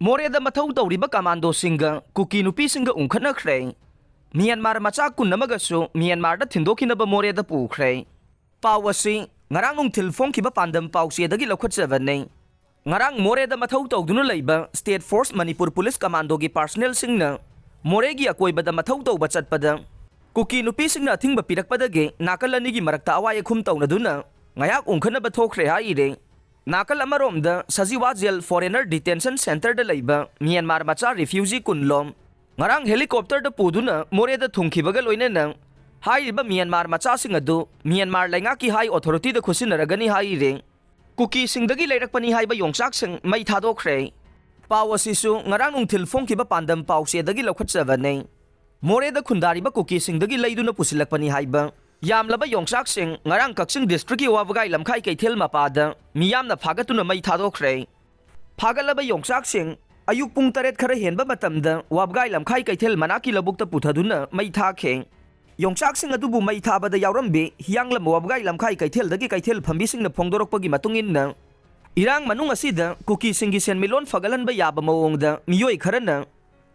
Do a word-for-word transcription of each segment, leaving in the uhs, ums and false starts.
ꯃꯣꯔꯦꯗ ꯃꯊꯧ ꯇꯧꯔꯤꯕ ꯀꯃꯥꯟꯗꯣꯁꯤꯡꯒ ꯀꯨꯀꯤ ꯅꯨꯄꯤꯁꯤꯡꯒ ꯎꯪꯈꯠꯅꯈ꯭ꯔꯦ꯫ ꯃ꯭ꯌꯥꯟꯃꯥꯔ ꯃꯆꯥ ꯀꯨꯟ ꯑꯃꯒꯁꯨ ꯃ꯭ꯌꯥꯟꯃꯥꯔꯗ ꯊꯤꯟꯗꯣꯛꯈꯤꯅꯕ ꯃꯣꯔꯦꯗ ꯄꯨꯈ꯭ꯔꯦ꯫ ꯄꯥꯎ ꯑꯁꯤ ꯉꯔꯥꯡ ꯅꯨꯡꯊꯤꯜ ꯐꯣꯡꯈꯤꯕ ꯄꯥꯟꯗꯝ ꯄꯥꯎꯆꯦꯗꯒꯤ ꯂꯧꯈꯠꯆꯕꯅꯤ꯫ ꯉꯔꯥꯡ ꯃꯣꯔꯦꯗ ꯃꯊꯧ ꯇꯧꯗꯨꯅ ꯂꯩꯕ State Force ꯃꯅꯤꯄꯨꯔ ꯄꯨꯂꯤꯁ ꯀꯃꯥꯟꯗꯣꯒꯤ ꯄꯥꯔꯁꯅꯦꯜꯁꯤꯡꯅ ꯃꯣꯔꯦꯒꯤ ꯑꯀꯣꯏꯕꯗ ꯃꯊꯧ ꯇꯧꯕ ꯆꯠꯄꯗ ꯀꯨꯀꯤ ꯅꯨꯄꯤꯁꯤꯡꯅ ꯑꯊꯤꯡꯕ ꯄꯤꯔꯛꯄꯗꯒꯤ ꯅꯥꯀꯜ ꯑꯅꯤꯒꯤ ꯃꯔꯛꯇ ꯑꯋꯥꯏ ꯑꯈꯨꯝ ꯇꯧꯅꯗꯨꯅ ꯉꯥꯌꯥꯛ ꯎꯪꯈꯠꯅꯕ ꯊꯣꯛꯈ꯭ꯔꯦ ꯍꯥꯏꯔꯤ꯫ ꯅꯥꯀꯜ ꯑꯃꯔꯣꯝꯗ ꯁꯖꯤꯋꯥ ꯖꯦꯜ Foreigner Detention Centreꯗ ꯂꯩꯕ ꯃ꯭ꯌꯥꯟꯃꯥꯔ ꯃꯆꯥ ꯔꯤꯐ꯭ꯌꯨꯖꯤ ꯀꯨꯟꯂꯣꯝ ꯉꯔꯥꯡ ꯍꯦꯂꯤꯀꯣꯞꯇꯔꯗ ꯄꯨꯗꯨꯅ ꯃꯣꯔꯦꯗ ꯊꯨꯡꯈꯤꯕꯒ ꯂꯣꯏꯅꯅ ꯍꯥꯏꯔꯤꯕ ꯃ꯭ꯌꯥꯟꯃꯥꯔ ꯃꯆꯥꯁꯤꯡ ꯑꯗꯨ ꯃ꯭ꯌꯥꯟꯃꯥꯔ ꯂꯩꯉꯥꯛꯀꯤ ꯍꯥꯏ ꯑꯣꯊꯣꯔꯤꯇꯤꯗ ꯈꯨꯠꯁꯤꯟꯅꯔꯒꯅꯤ ꯍꯥꯏꯔꯤ꯫ ꯀꯨꯀꯤꯁꯤꯡꯗꯒꯤ ꯂꯩꯔꯛꯄꯅꯤ ꯍꯥꯏꯕ ꯌꯣꯡꯆꯥꯛꯁꯤꯡ ꯃꯩ ꯊꯥꯗꯣꯛꯈ꯭ꯔꯦ꯫ ꯄꯥꯎ ꯑꯁꯤꯁꯨ ꯉꯔꯥꯡ ꯅꯨꯡꯊꯤꯜ ꯐꯣꯡꯈꯤꯕ ꯄꯥꯟꯗꯝ ꯄꯥꯎꯆꯦꯗꯒꯤ ꯂꯧꯈꯠꯆꯕꯅꯤ꯫ ꯃꯣꯔꯦꯗ ꯈꯨꯟꯗꯥꯔꯤꯕ ꯀꯨꯀꯤꯁꯤꯡꯗꯒꯤ ꯂꯩꯗꯨꯅ ꯄꯨꯁꯤꯜꯂꯛꯄꯅꯤ ꯍꯥꯏꯕ ꯌꯥꯝꯂꯕ ꯌꯣꯡꯆꯥꯛꯁꯤꯡ ꯉꯔꯥꯡ ꯀꯛꯆꯤꯡ ꯗꯤꯁꯇ꯭ꯔꯤꯛꯀꯤ ꯋꯥꯕꯒꯥꯏ ꯂꯝꯈꯥꯏ ꯀꯩꯊꯦꯜ ꯃꯄꯥꯗ ꯃꯤꯌꯥꯝꯅ ꯐꯥꯒꯠꯇꯨꯅ ꯃꯩ ꯊꯥꯗꯣꯛꯈ꯭ꯔꯦ꯫ ꯐꯥꯒꯠꯂꯕ ꯌꯣꯡꯆꯥꯛꯁꯤꯡ ꯑꯌꯨꯛ ꯄꯨꯡ ꯇꯔꯦꯠ ꯈꯔ ꯍꯦꯟꯕ ꯃꯇꯝꯗ ꯋꯥꯕꯒꯥꯏ ꯂꯝꯈꯥꯏ ꯀꯩꯊꯦꯜ ꯃꯅꯥꯛꯀꯤ ꯂꯧꯕꯨꯛꯇ ꯄꯨꯊꯗꯨꯅ ꯃꯩ ꯊꯥꯈꯤ꯫ ꯌꯣꯡꯆꯥꯛꯁꯤꯡ ꯑꯗꯨꯕꯨ ꯃꯩ ꯊꯥꯕꯗ ꯌꯥꯎꯔꯝꯕꯤ ꯍꯤꯌꯥꯡꯂꯝ ꯋꯥꯕꯒꯥꯏ ꯂꯝꯈꯥꯏ ꯀꯩꯊꯦꯜꯗꯒꯤ ꯀꯩꯊꯦꯜ ꯐꯝꯕꯤꯁꯤꯡꯅ ꯐꯣꯡꯗꯣꯔꯛꯄꯒꯤ ꯃꯇꯨꯡ ꯏꯟꯅ, ꯏꯔꯥꯡ ꯃꯅꯨꯡ ꯑꯁꯤꯗ ꯀꯨꯀꯤꯁꯤꯡꯒꯤ ꯁꯦꯟꯃꯤꯠꯂꯣꯟ ꯐꯒꯠꯍꯟꯕ ꯌꯥꯕ ꯃꯑꯣꯡꯗ ꯃꯤꯑꯣꯏ ꯈꯔꯅ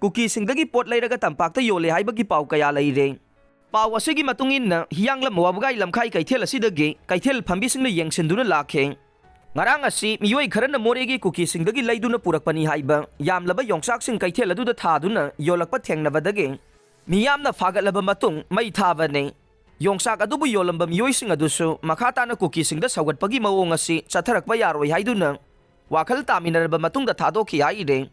ꯀꯨꯀꯤꯁꯤꯡꯗꯒꯤ ꯄꯣꯠ ꯂꯩꯔꯒ ꯇꯝꯄꯥꯛꯇ ꯌꯣꯜꯂꯦ ꯍꯥꯏꯕꯒꯤ ꯄꯥꯎ ꯀꯌꯥ ꯂꯩꯔꯦ꯫ ꯄꯥꯎ ꯑꯁꯤꯒꯤ ꯃꯇꯨꯡ ꯏꯟꯅ, ꯍꯤꯌꯥꯡꯂꯝ ꯋꯥꯕꯒꯥꯏ ꯂꯝꯈꯥꯏ ꯀꯩꯊꯦꯜ ꯑꯁꯤꯗꯒꯤ ꯀꯩꯊꯦꯜ ꯐꯝꯕꯤꯁꯤꯡꯅ ꯌꯦꯡꯁꯤꯟꯗꯨꯅ ꯂꯥꯛꯈꯤ꯫ ꯉꯔꯥꯡ ꯑꯁꯤ ꯃꯤꯑꯣꯏ ꯈꯔꯅ ꯃꯣꯔꯦꯒꯤ ꯀꯨꯀꯤꯁꯤꯡꯗꯒꯤ ꯂꯩꯗꯨꯅ ꯄꯨꯔꯛꯄꯅꯤ ꯍꯥꯏꯕ ꯌꯥꯝꯂꯕ ꯌꯣꯡꯆꯥꯛꯁꯤꯡ ꯀꯩꯊꯦꯜ ꯑꯗꯨꯗ ꯊꯥꯗꯨꯅ ꯌꯣꯜꯂꯛꯄ ꯊꯦꯡꯅꯕꯗꯒꯤ ꯃꯤꯌꯥꯝꯅ ꯐꯥꯒꯠꯂꯕ ꯃꯇꯨꯡ ꯃꯩ ꯊꯥꯕꯅꯤ꯫ ꯌꯣꯡꯆꯥꯛ ꯑꯗꯨꯕꯨ ꯌꯣꯜꯂꯝꯕ ꯃꯤꯑꯣꯏꯁꯤꯡ ꯑꯗꯨꯁꯨ ꯃꯈꯥ ꯇꯥꯅ ꯀꯨꯀꯤꯁꯤꯡꯗ ꯁꯧꯒꯠꯄꯒꯤ ꯃꯑꯣꯡ ꯑꯁꯤ ꯆꯠꯊꯔꯛꯄ ꯌꯥꯔꯣꯏ ꯍꯥꯏꯗꯨꯅ ꯋꯥꯈꯜ ꯇꯥꯃꯤꯟꯅꯔꯕ ꯃꯇꯨꯡꯗ ꯊꯥꯗꯣꯛꯈꯤ ꯍꯥꯏꯔꯦ꯫